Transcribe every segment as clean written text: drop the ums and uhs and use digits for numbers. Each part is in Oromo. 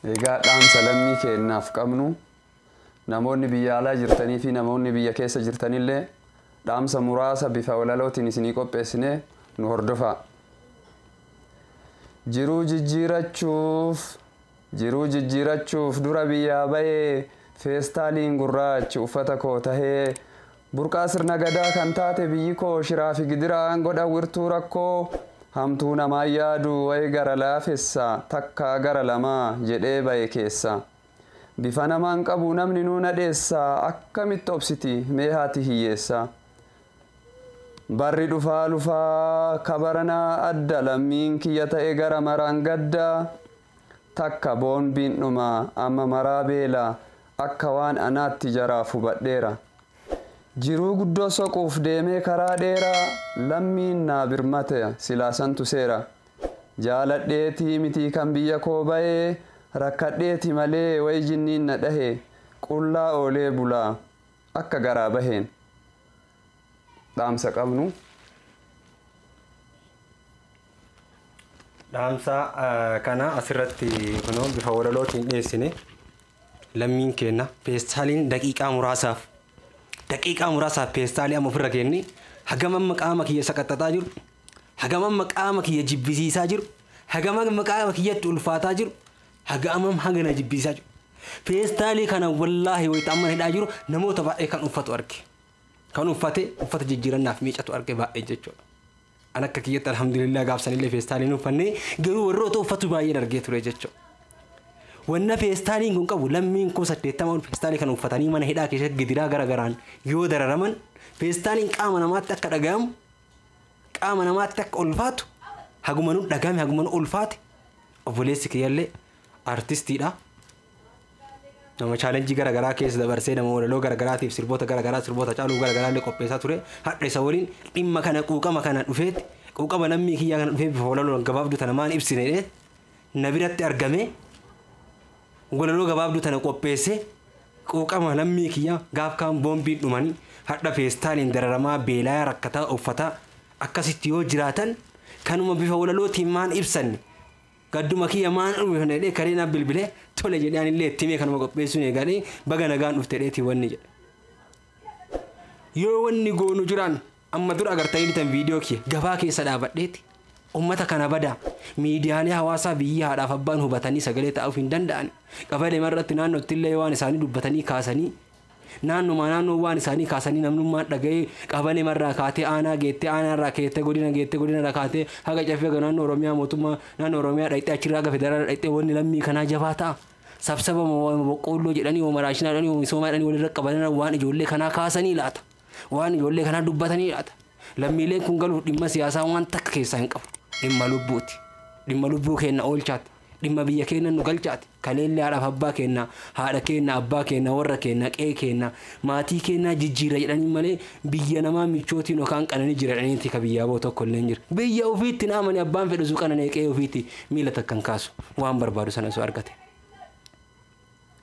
Egaa dhaamsa lammii keenyaaf qabnu, namoonni biyya alaa jirtanii fi namoonni biyya keessa jirtanillee, dhaamsa muraasa bifa walalootiin isinii qopheessine, nu hordofaa. Jiruu jijjiirachuuf, jiruu jijjiirachuuf dura biyyaa bahee, feestaaliin gurraachi uffata koo tahee, burqaa sirna gadaa kan taate biyyi koo shiraa fi gidiraan godha wirtuu rakkoo. Hamtuu namaa yaadu wayi gara laafessa, takkaa gara lamaa jedhee bahe keessa. Bifa namaan qabu namni nuu nadheessa, akkamitti obsiti mee haati hiyyeessa? Barri dhufaa lufaa kabaranaa adda, lammiin kiyya ta'e gara maraan gadda. Takka boombiin dhuma amma maraa beela, akka waan anaatti jaraaf hubadheera. Jiruu guddoo soquuf deemee karaa dheeraa, lammiin naa birmate silaasantu seera. Jaaladheetii mitii kan biyya koo bahee, rakkadheeti malee wayi jinniin na dhahe, qullaa oolee bulaa akka garaa baheen. Dhaamsa qabnu. Dhaamsa kana asirratti kunoo bifa walalootiin dhiyeessine. Lammiin keenya feestaaliin daqiiqaa muraasaaf feestaalii amma ofirra kenne hagam amma qaama kiyya saqaxaxaa jiru, hagam amma qaama kiyya jibbisiisaa jiru, hagam amma qaama kiyyatti ulfaataa jiru, hagam hagana jibbisiisaa jiru. Feestaalii kana wallaahi wayita amma hidhaa jiru namoota baay'ee kan uffatu arge. Kan uffate uffata jijjiirannaaf miicatu arge baay'ee jechuudha. An akka kiyyatti alhamdulillah gaafsanillee feestaaliin uffannee, garuu warroota uffatu baay'een argee ture jechuudha. Wanna feestaaliin kun qabu, lammiin 80,000 ol feestaalii kana uffatanii mana hidhaa keessatti gidiraa gara garaan yoo dararaman, feestaaliin qaama namaatti akka dhagahamu, qaama namaatti akka ulfaatu, haguma nu dhagahame, haguma nu ulfaate. Obboleessi kiyyallee artistiidha. Nama challenge gara garaa keessa dabarsee, nama walaloo gara garaatiif sirboota gara garaa, sirboota caaluu gara garaa illee qopheessaa ture. Hadha isa waliin dhimma kana, quuqama kana dhufeetti, quuqama lammii kiyyaa kana dhufee bifa walaloon gabaabduu tana maan ibsine jedhee na biratti argame, walaloo gabaabduu tana qopheesse. Quuqama lammii kiyyaa gaaf kaan boombiin dhumanii, hadha feestaaliin dararamaa, beelaa, rakkataa, uffataa akkasitti yoo jiraatan, kanuma bifa walalootiin maan ibsanne, gadduma kiyya maan dhufne jedhee karee na bilbilee, tole jedhee anillee itti himee kanuma qopheessuun eegalee, baga nagaan dhufte dheetii wanni jedhe. Yoo wanni goonu jiraan, amma dura agartanii bitan viidiyoo kiyya gabaa keessa dhaabadheeti ummata kana badaa, miidiyaalee hawaasaa biyyi haadhaaf abbaan hubatanii sagalee ta'uuf hin danda'an. Qabalee irratti naannootti illee waan isaanii dubbatanii kaasanii, naannuma naannoo waan isaanii kaasanii namnummaan dhaga'ee, qabalee marraa kaatee aanaa geettee, aanaa irraa keettee godina geettee, godina irraa kaatee haga caffee haga naannoo Oromiyaa, mootummaa naannoo Oromiyaa dhaqxee, achirraa haga federaalaa dhaqxee, wanni lammii kanaa jabaa ta'a. Sabsaba boqqoolloo jedhanii, raashinaa jedhanii, misoomaa jedhanii walirra qabanii waan ijoollee kanaa kaasanii laata? Waan ijoollee kanaa dubbatanii laata? Lammiileen kun galuuf dhimma siyaasaa waan takka keessaa hin qabu. Dhimma lubbuuti. Dhimma lubbuu keenya oolchaati. Dhimma biyya keenya nu galchaati. Kaleellee haadhaaf abbaa keenya, haadha keenya, abbaa keenya, warra keenya, qe'ee keenya, maatii keenya jijjiira jedhanii malee biyya namaa michootiin yookaan qananii jira jedhaniiti ka biyyaa boo tokko illee hin jiru. Biyya ofiitti naamani abbaan fedhu su qananee qe'ee ofiitti miila takkan kaasu, waan barbaadu sana su argate.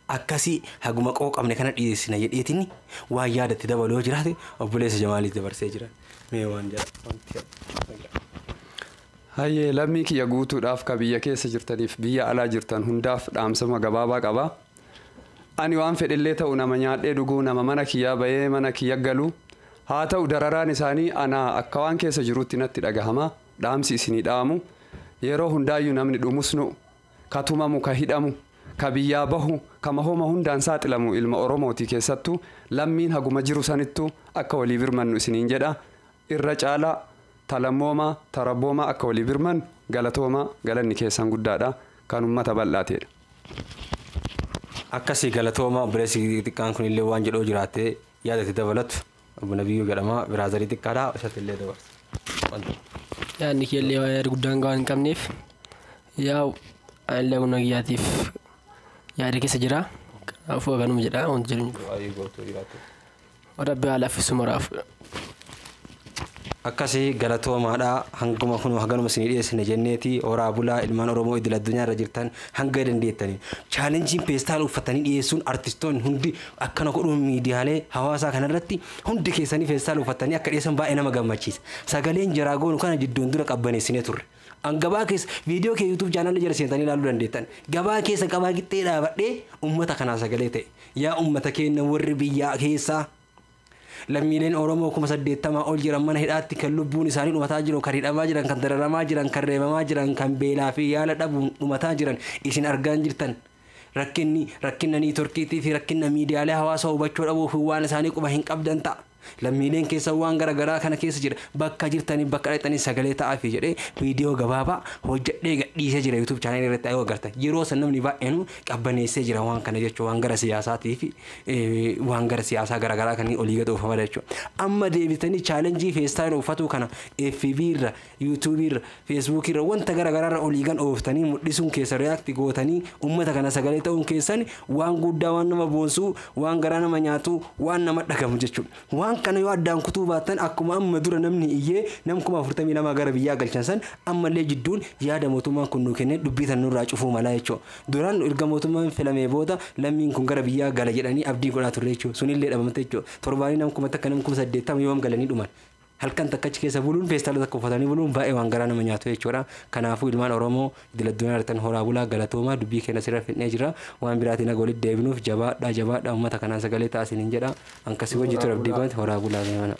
Akkasii haguma qooqamne kana dhiyeessina jedheetiin waan yaadatti dabaluu yoo jiraate obboleessa Jamaaliif dabarsee jira. Mee waan jedha wanti. Hayyee, lammii kiyya guutuudhaaf ka biyya keessa jirtaniif biyya alaa jirtan hundaaf dhaamsama gabaabaa qaba. Ani waan fedhellee ta'u, nama nyaadhee dhuguu, nama mana kiyyaa bahee mana kiyya galu haa ta'u, dararaan isaanii ana akka waan keessa jirutti natti dhagahama. Dhaamsi isinii dhaamu, yeroo hundaayyuu namni dhumus nu ka tumamu, ka hidhamu, ka biyyaa bahu, ka mahooma hundaan saaxilamu ilma Oromootii. Keessattuu lammiin haguma jiru sanittuu akka walii birmannu isiniin jedha. Irra caalaa talammoomaa tarabboomaa akka walii birman. Galatoomaa, galanni keessan guddaadha, kan ummata bal'aateedha. Akkasii, galatooma. Obboleessi xiqqaan kun illee waan jedhoo jiraattee yaadatti dabalatu, obbo Nabiyyuu jedhama, brother xiqqaadha, isatti illee dabarsa. Yaadni kiyyallee waan yaada guddaan waan hin qabneef, yaa'u anillee humna kiyyaatiif yaada keessa jira. Kanaafuu akkanuma jedha wanti jedhu. Rabbi haa laaffisu maraaf. Akkasii, galatoomaadha. Hanguma kun haganuma isinii dhiyeessine jenneeti. Horaa bulaa. Ilmaan Oromoo idil addunyaa irra jirtan, hanga dandeettanii challengeiin peestaal uffatanii dhiyeessuun, artistoonni hundi akkana godhuun, miidiyaalee hawaasaa kanarratti hundi keessanii peestaal uffatanii akka dhiyeessan baay'ee nama gammachiisa. Sagaleen jaraa goonu kana jidduun dura qabbaneessinee turre. An gabaa keessa viidiyoo kee YouTube chaanaalii jala seentanii ilaaluu dandeettan. Gabaa keessa qabaa qixxee dhaabadhee uummata kanaa sagalee ta'e. Yaa uummata keenya warri biyyaa keessaa, lammiileen Oromoo 80,000 ol jiran mana hidhaatti kan lubbuun isaanii dhumataa jiru, kan hidhamaa jiran, kan dararamaa jiran, kan reebamaa jiran, kan beelaa fi yaala dhabuun dhumataa jiran isin argaa jirtan. Rakkinni rakkina niitorkiitii fi rakkina miidiyaalee hawaasaa hubachuu dhabuu fi waan isaanii quba hin qabdan ta'a. Lammiileen keessa waan garaagaraa kana keessa jira. Bakka jirtanii, bakka dhaqxanii sagalee ta'aafi jedhee viidiyoo gabaabaa hojjedhee gadhiisee jira YouTube chaanaalii irratti ayoo agartan. Yeroo san namni baay'een qabbaneessee jira waan kana jechuun, waan gara siyaasaatii fi waan gara siyaasaa garaagaraa kan olii gad oofama jechuudha. Amma deebitanii challenge feestaayil uffatuu kana FB irra, YouTube irra, Facebook irra, wanta garaagaraa irra olii gan ooftanii mul'isuun keessa, react gootanii uummata kana sagalee ta'uun keessan waan guddaa, waan nama boonsuu, waan garaa nama nyaatu, waan nama dhagamu jechuudha. Waan kana yoo addaan kutuu baattan, akkuma amma dura namni iyyee nam 42,000 gara biyyaa galchan san, ammallee jidduun yaada mootummaan kun nuu kennee dubbii tan nurraa cufuu malaa jechuudha. Duraan erga mootummaan filamee booda lammiin kun gara biyyaa gala jedhanii abdii godhaa turre jechuudha. Sunillee dhabamte jechuudha. Torbaanii nam 1000, nam 80,000 yoom galanii dhuman. Halkan takka achi keessa buluun, feestaala takka uffatanii buluun baay'ee waan garaa nama nyaatu jechuudha. Kanaafuu ilmaan Oromoo idil addunyaa irratti, horaa bulaa, galatoomaa. Dubbii keenya sirra fidnee jira. Waan biraatiin haga walitti deebinuuf jabaadhaa, jabaadhaa, uummata kanaan sagalee taasiniin jedha. Ankasii wajji ture Abdii Goonti, horaa bulaa mana.